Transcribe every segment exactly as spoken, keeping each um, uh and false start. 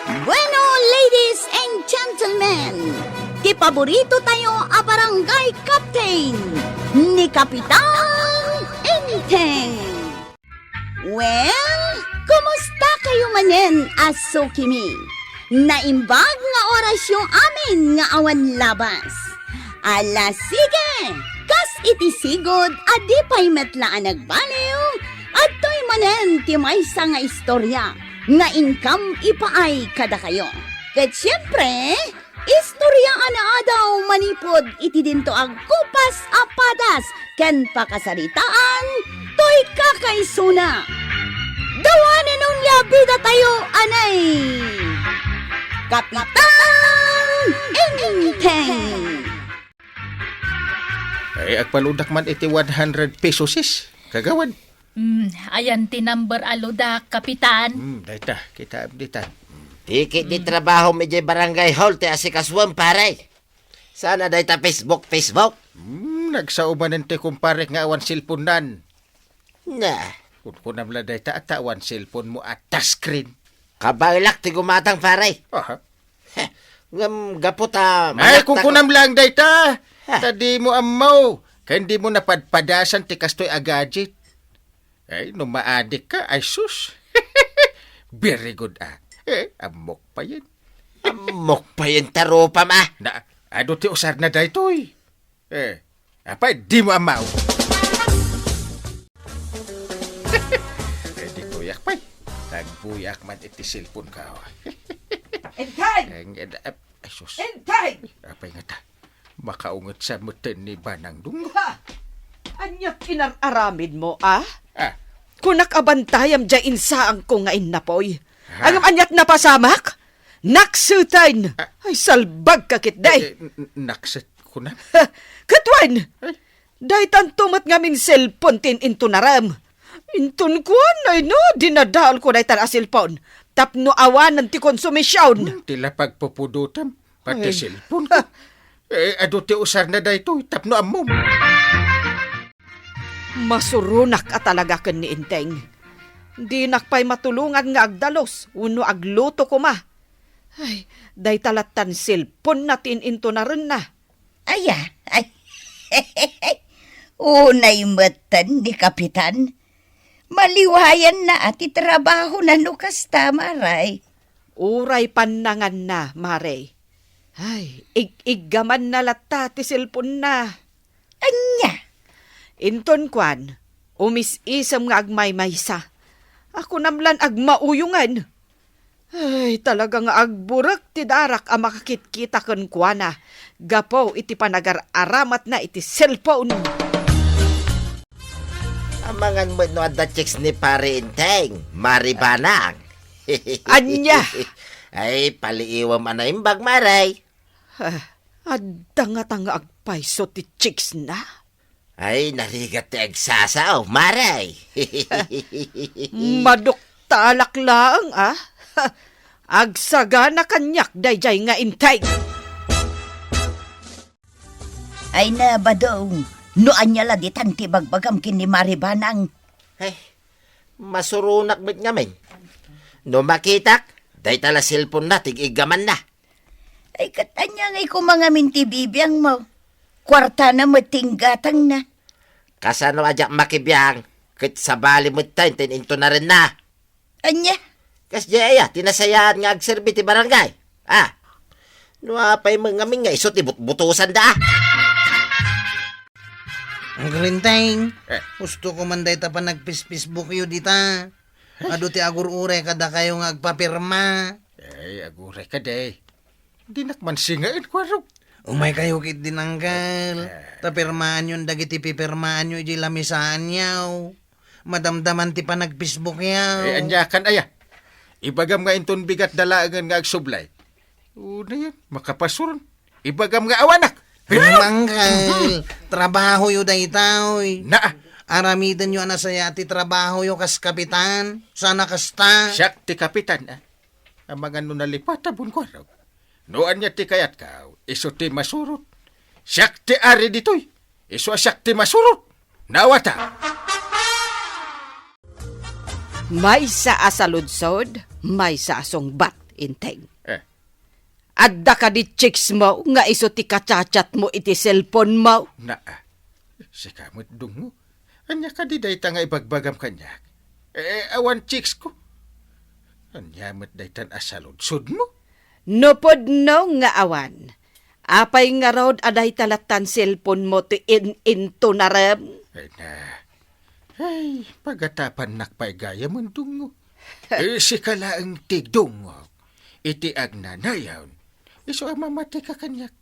Bueno, ladies and gentlemen, ti paborito tayo a barangay captain, ni Kapitan Enteng. Well, kumusta kayo manen a sukimi? Naimbag nga orasyo amin nga awan labas. Ala, sige! Kas iti sigud a di pay met la a nagbaliw, adtoy manen ti maysa nga istorya nga inkam ipaay kadakayo. Ket siempre, istorya a naadaw manipud iti dinto agkupas a padas ken pakasaritaan toy kakaisuna. Dawanen onia bida tayo, anay! Kapitan Enteng! Ay, agpaludak man iti one hundred pesos, sis. Kagawad. Hmm, ayan ti number a ludak, Kapitan. Hmm, dayta, kita ditan. Tikit di trabaho mi di barangay hall ti asikasuan, pare. Sana dayta Facebook, Facebook. Hmm, nagsao manen ti kumparek nga awan cellphone-nan. Na. Kunkunam la dayta a ta awan cellphone mo a touchscreen. Kabaelak ti gumatang, pare. Aha. Heh, ngem gapu ta Ay, manaktak kunkunam lang dayta. Ha? Ta di mo ammo. Ken di mo napadpadasan ti kastoy a gadget. Ay, no maadik ka, ay sus. Very good, ah. Eh, ammok pa yan. Ammok pa yan, tarupa, ma. Na, adu ti usar na daytoy. Eh, apay, di mo amaw. Eh, di kuyak pay. Nagbuyak man iti cellphone ka. Enteng! Ay, nga, ah, ay, sus. Enteng! Apay nga ta. Makaunget sa meten ni Banang Dunggo. Ha? Aniat inar-aramid mo, ah? Ah. Kunak a bantayam diay insaangko nga innapoy. Ha? Ngem aniat napasamak? Nakseten! Ah. Ay, salbag ka ketdi. Eh, eh, n-, n-, nakset ko na. Ha? Ket wen? Ay. Daytanto met ngamin cellphone ti in-intunarem. Inton kuan, ay no, dinadaelko daytan a cellphone. Tapno awanen ti konsumision. Hmm, ti la pagpupudotem. Pati Ay. cellphone ko. Eh, adu ti usar na daytoy, tapno ammom. Masuronak a talaga ken ni Enteng. Dinak pay matulongan nga agdalus wenno agluto koma. Ay, dayta lattan cellphone na ti in-intunarenna. Aya, ay. Unay metten ni Kapitan. Maliwayan na a ti trabaho na no kasta, Maray. Uray pannanganna, Mare. Ay, ig-iggaman na latta ti cellphone na. Anya? Inton kuan, umis-isem nga agmaymaysa. Ako namlan agmauyongan. Ay, talaga nga agburek ti darak a makakitkita kenkuana gapu iti panagar-aramatna iti cellphone. Amangan met no adda chicks ni Pare Enteng, Mari Banang. Anya? Ay, paliiwam a naimbag, Maray. Ah, adda ngata nga agpayso ti chicks na? Ay, narigat ti agsasao, Maray. Maduktalak laeng, ah. Agsagana kaniak daydiay nga Enteng. Ay na, Badong, no ania la ditan ti bagbagam ken ni Mari Banang? Ay, masuronak met ngamin. No makitak, dayta la cellphone na, tig-iggaman na. Ay, ket ania ngay koma ngamin ti bibiangmo? Kuartana met ti inggatangna. Kasano a diak makibiang, ket sabali met tayo ti in-intunarenna. Ania? Kasdiay aya ti nasayaat nga agserbi ti barangay? Ah, no apay met ngamin nga isu ti butbutosanda, ah. Uncle Enteng, Eh. Gusto ko man dayta panagpis-Facebook yo dita. Adu ti agur-uray kadakayo nga agpapirma. Ay, aguray kadi. Dinak man singaen, kuarog. Umay kayo ketdin, Uncle. Eh. Ta pirmaanyon dagiti pipirmaanyo idiay lamisaanyo. Madamdaman ti panag-Facebook yaw. Ay, ania kan aya? Ibagam nga inton bigat da laengen nga agsublay. Unayen, makapasuron. Ibagam nga awanak. Pero, Uncle, trabahoyo daytoy. Naa. Aramidenyo a nasayaat ti trabahoyo kas kapitan. Sana kasta. Siak ti kapitan, ah. Amangan no nalipata, Bungkuarog. No ania ti kayatkaw, isu ti masurot. Siak ti ari ditoy. Isu a siak ti masurot. Nawata. Maysa a saludsod, maysa a sungbat. Inteng. Eh. Adda kadi chicks mo nga isu ti kachat-chat mo iti cellphone mo? Na, ah, sika met, Dungo. Ania kadi dayta nga ibagbagam kaniak? Eh, awan chicks ko. Ania met daytan a saludsod mo? No pudno nga awan, apay ngarud a dayta lattan cellphone mo ti in-intunarem? Ay na. Ay, pagatapannak pay gayam, Dungo. Eh, sika laeng ti dungog iti agnanayon. Isu a mamatika kaniak.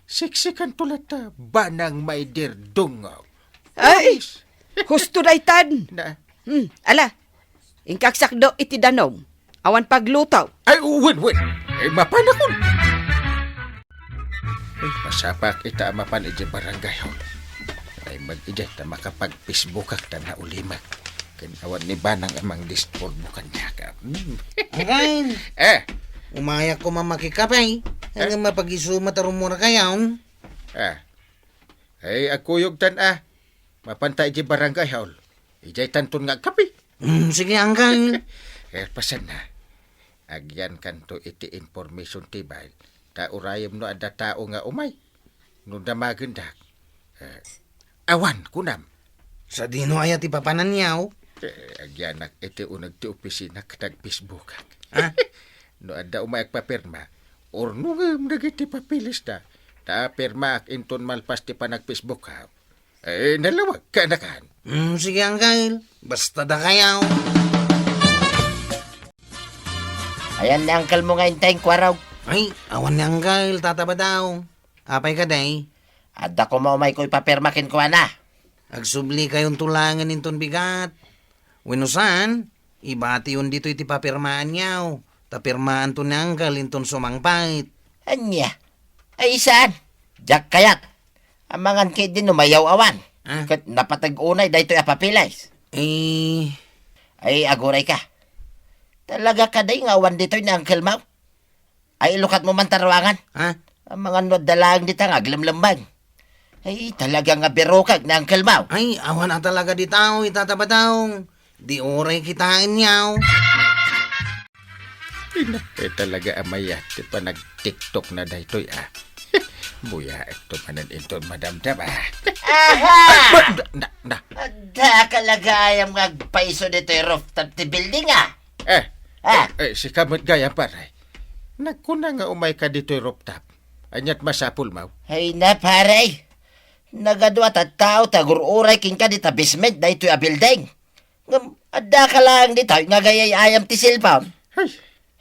Siksikanto latta banang, my dear Dungo. Ay, promise. Husto daytan. Na. Hmm, ala. Inka agsakdo iti danum. Awan pagluto. Ay, wen, wen. Ay, mapanakon. Ay, masapak ita a mapan iti barangay hall. Ay, mag-ijay ta makapag-Facebookak ta naulimek. Ken awan ni banang a mangdisturbo kaniak. Hmm. Angkel! Eh? Umayak ko mamakikape. Eh? Ngem mapag-isu met a rummuarkayo. Eh? Ay, agkuyogtan a. Mapanta iti barangay hall. Ijaytanton nga agkape. Hmm, sige, Angkel. Kalpasanna, agyankanto iti information ti bael. Ta urayem no adda tao nga umay. No damagendak. Eh, awan, kunam. Sadino aya ti papananyo? Eh, agyanak iti uneg ti opisina ket ag-Facebookak. Ha? No adda umay agpapirma, urnongem dagiti papelesda. Ta apirmaak inton malpas ti panag-Facebookak. Eh, nalawag ka na kan. Hmm, sige, Angkel. Basta dakayo. Ayan ni Angkel mo nga inteng, Kuarog. Ay, awan ni Angkel, Tata Badaw. Apay kadi? Adda koma umayko ipapirma kenkuana. Agsubli kayonto laengen inton bigat. Wenno saan, ibatiyon ditoy ti papirmaanyo, ta pirmaanto ni Angkel inton sumangpet. Ania? Ay, saan? Diak kayat. Amangan ketdi no mayaw-awan. Ah? Ket napateg unay daytoy a papeles. Eh. Ay, aguray ka. Talaga kadi nga awan ditoy ni Angkel Mau? Ay, ilukat mo man ta ruangan. Ha? Amangan no adda laeng dita nga aglemlemmeng. Ay, talaga nga birukag ni Uncle Mau. Ay, awan a talaga dita, oy, Tata Badaw. Di uray kitaenyo. Ina, eh, talaga a mayat ti panag-TikTok na daytoy, ah. Buyaek to manen inton madamdam, ah. Aha! Ah, ma-, na, na, na. Adda ka lagayam nga agpaiso ditoy rooftop ti building, ah. Eh, Ah. eh, eh, sika met gayam, pare. Nagkuna nga umay ka ditoy rooftop. Aniat masapul, Mau? Ay na, pare. Nagadu a tattao ti agur-uray kenka dita basement daytoy a building. Ngem, adda ka laeng ditoy nga agay-ayam ti cellphone. Ay.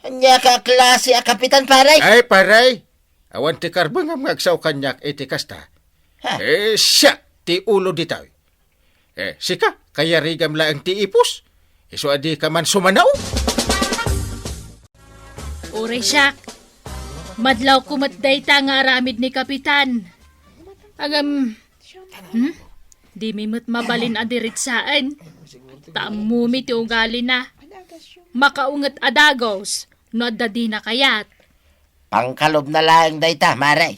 Ania ka klase a kapitan, pare? Ay, pare. Awan ti karbengam nga agsao kaniak iti kasta. Ha? Eh, siak ti ulo ditoy. Eh, sika, kayarigam laeng ti ipus. Isu a dika man sumanao. Uray siak. Madlawko met dayta nga aramid ni Kapitan. Agam, hmm? Dimi met mabalin a diritsaen. Ta ammomi ti ugalina. Makaunget a dagus no adda dina kayat. Pangkalubna laeng dayta, mare.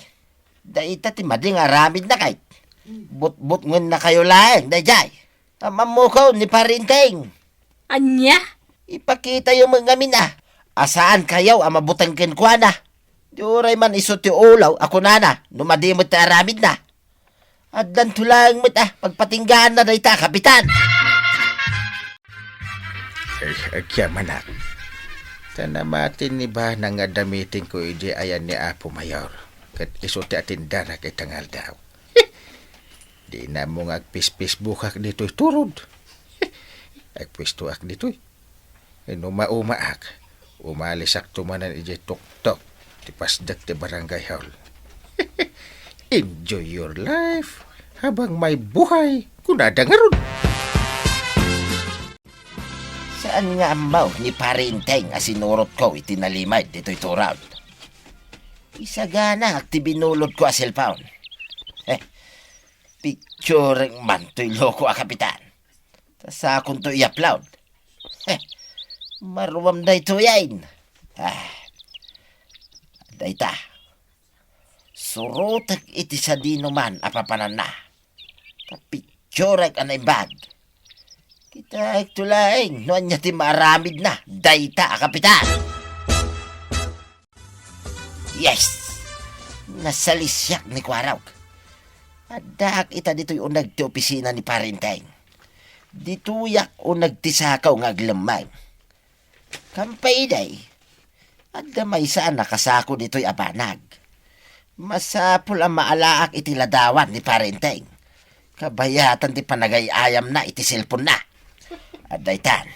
Dayta ti madi nga aramidna kay. Butbutngennakayo laeng daydiay. Ammokaw ni Pare Enteng. Ania? Ipakitayo met ngamin a, a saankayo a mabuteng kenkuana. Di uray man isu ti ulaw a kunana no madi met ti aramidna. Addanto laeng met a pagpatinggaanna dayta a kapitan. Ay, agyamanak. Ta namati ni Banang nga adda meetingko idiay ayan ni Apo Mayor. Ket isu ti atendanak ita nga aldaw. Dina ammo nga agpis-Facebookak ditoy turod. Agpuestoak ditoy. Inumaak, umalisakto manen idiay tuktok ti pasdek ti barangay hall. "Enjoy your life habang may buhay," kunada ngarud. Saan nga ammo ni Pare Enteng a sinurotko iti nalimed ditoy turod? Isaganaak ti binulodko a cellphone. Eh, picture man toy loko a kapitan. Ta sakonto i-upload. Heh, maruam daytoyen. Ah, dayta. Surotek iti sadinoman a papananna. Ta picturek a naimbag. Kitaekto laeng no ania ti maaramidna dayta a kapitan. Yes! Nasalisiak ni Kuarog. Addaak ita ditoy uneg ti opisina ni Pare Enteng. Ditoyak uneg ti sakaw nga aglemmeng. Kampay day, adda maysa a nakasako ditoy a banag. Masapul a maalaak iti ladawan ni Pare Enteng. Kabayatan ti panagay-ayamna iti cellphone-na. Adda itan.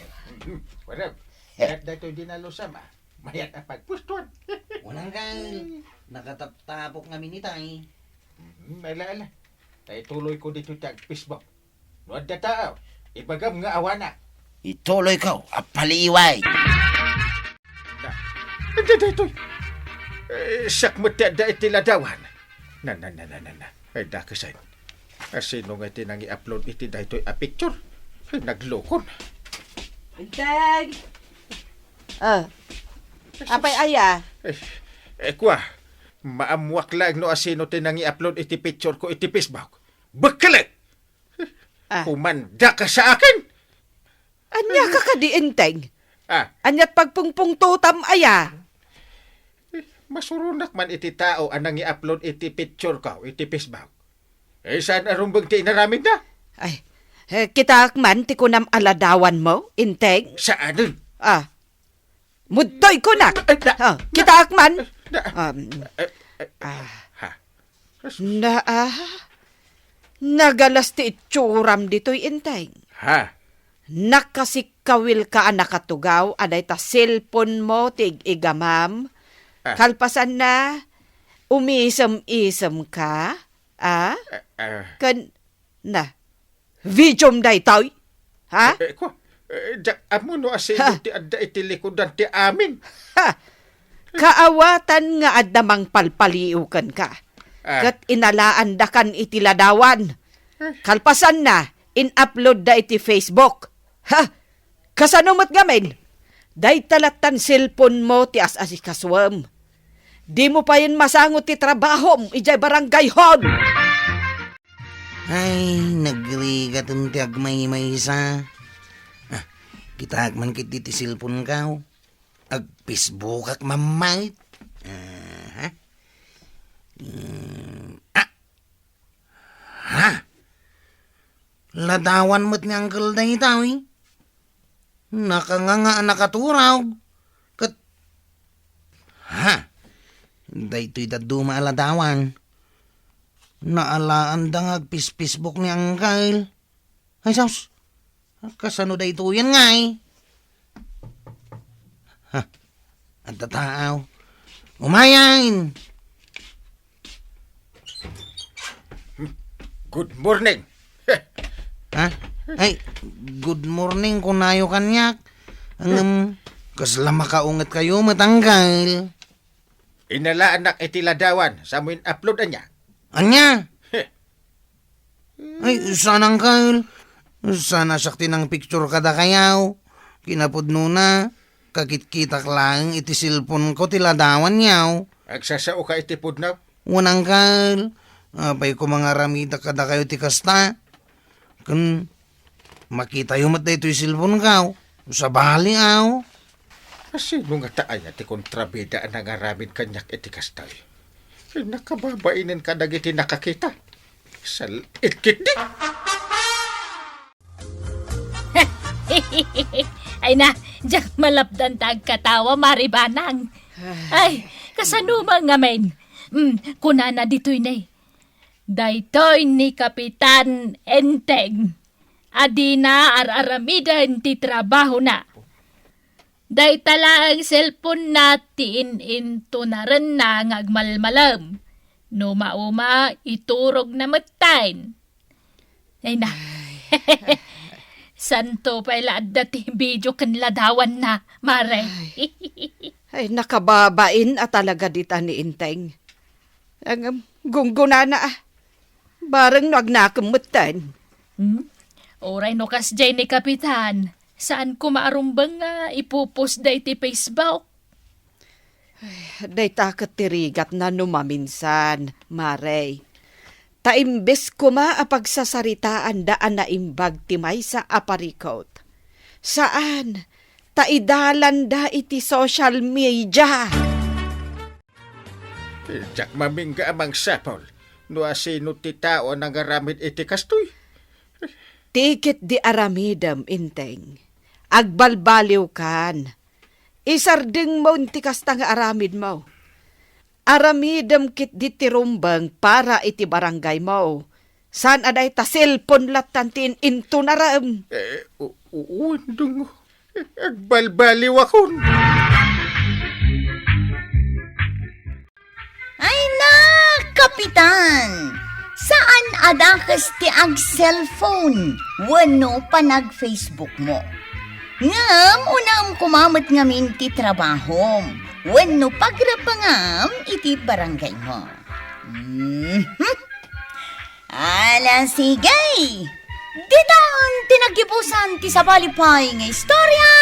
Wala. Eh. Mayat daytoy dinalusam, ah. Mayat a pagpustuan. Unang kal, nakataptapok ngamin itay. Hmm, ala, ala. Tay tuloy ko dito ti ag-Facebook. No adda tao, ibagam nga awanak. Ituloy ko, a paliway. Na, anda daytoy? Eh, siak met ti adda iti ladawan. Na, na, na, na, na, na. Ay, dakesen. Asino nga iti nangi-upload iti daytoy a picture? Ay, naglukon. Enteng! Ah. Apay aya? Eh, eh, kua, maammuak laeng no asino ti nangi-upload iti picture ko iti Facebook. Bekkelek! Ah. Kumandaka sa akin! Ania ka kadi, Enteng? Ah. Aniat pagpungpungtotam aya? Eh, masuronak man iti tao a nangi-upload iti picture ko iti Facebook. Eh, saan a rumbeng ti inaramidda? Ay, eh, kitaak man ti kunam a ladawan mo, Enteng? Saan? Ah. Mudtoy kunak. Ay, da-, Ah, da-, kitaak man. da-, Um, eh, eh, ah. Ha? Na, ah, nagalas ti itsuram ditoy, Enteng. Ha? Nakasikkawil ka a nakatugaw a dayta cellphone mo ti ig-igamam. Ah. Kalpasan na, umisem-isem ka, ah? Eh, eh. Ken, na, Videom daytoy? Ha? Eh, eh, kwa, eh, diak ammo no asino Ha? ti adda iti likudan ti amin. Ha! Kaawatan nga adda mangpalpaliw kenka. Ah. Ket inalaandakan iti ladawan. Eh. Kalpasanna, in-upload da iti Facebook. Ha? Kasano met ngamin? Dayta lattan cellphone mo ti as-asikasuem. Dimo payen masango ti trabahom idiay barangay hall. Ay, nagrigaten ti agmaymaysa. Ah, kitaak man ketdi ti cellphone ko. Ag-Facebookak mammayt. Aha. Hmm, ah! Ha? Ladawan met ni Uncle dayta, wi? Nakanganga a nakaturog. Ket, ha? Daytoy dadduma a ladawan. Naalaanda nga agpis-Facebook ni Uncle. Ay, sus! Kasano daytoyen ngay? Ha? Adda tao. Umayen! Good morning. Ha? Ay, good morning, kunayo kaniak. Ngem, kasla makaunget kayo met, Uncle. Inalaanak iti ladawan, sa mo in-upload ania? Ania? Heh. Ay, saan, Uncle? Saan a siak ti nangpicture kadakayo? Kinapudnona, kakitkitak laeng iti cellphone ko ti ladawan yaw. Agsasao ka iti pudno? Wen, Uncle. Apay koma nga aramidak kadakayo ti kasta? Ken makitayo met daytoy cellphone ko. Sabali, aw. Asino ngata aya ti kontrabida a nangaramid kaniak iti kastay? Nakababainen kadagiti nakakita. Sal-it ketdi. Ay na, diak malapdan ta agkatawa, Mari Banang. Ay, kasano man ngamin? Mm, kunana ditoy ne. Daytoy ni Kapitan Enteng a dina ar-aramiden ti trabahona. Dayta laeng cellphone-na ti in-intunarenna nga agmalmalem. No mauma, iturogna metten. Ay na. Santo pay la adda ti video ken ladawanna, Mare. Ay. Ay, nakababain a talaga dita ni Enteng. Ngem, gunggonana, ah. Bareng no agnakem metten. Hmm? Uray no kasdiay ni Kapitan, saan koma a rumbeng nga ipu-post da iti Facebook? Ay, dayta ket ti rigatna no maminsan, Mare. Ta imbes koma a pagsasaritaanda a naimbag ti maysa a parikut. Saan, ta idalanda iti social media. Diak mamingga a mangsapul no asino ti tao a nangaramid iti kastoy. Ti ket di aramidem, Enteng. Agbalbaliwkan. Isardengmon ti kasta nga aramidmo. Aramidem ketdi ti rumbeng para iti barangaymo. Saan a dayta cellphone lattan ti in-intunarem. Eh, u-, u-, wen, Dungo. Agbalbaliwakon. Ay na, Kapitan! Saan a dakes ti ag-cellphone wenno panag-Facebook mo. Ngem unaem koma met ngamin ti trabahom wenno pagrepengam iti barangay mo. Mhm. Ala, sige! Ditan ti naggibusan ti sabali pay nga istorya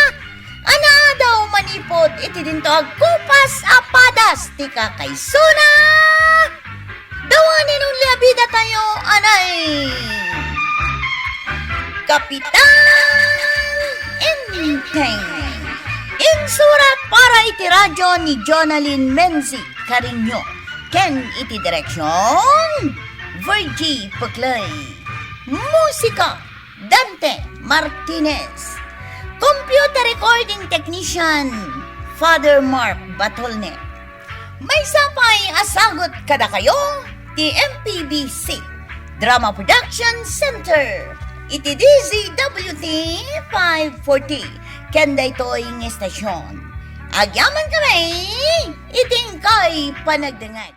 a naadaw manipud iti dinto agkupas a padas ti kakaisuna. The one and only a bidatayo, anay! Kapitan Enteng. Insurat para iti radyo ni Jonalyn Menzi Cariño ken iti direksyon, Virgie Peclay. Musika, Dante Martinez. Computer recording technician, Father Mark Batolne. Maysa pay a sagut kadakayo ti M P B C Drama Production Center iti D Z W T five forty. Ken daytoy nga estasyon, agyaman kami iti inkay panagdengngeg.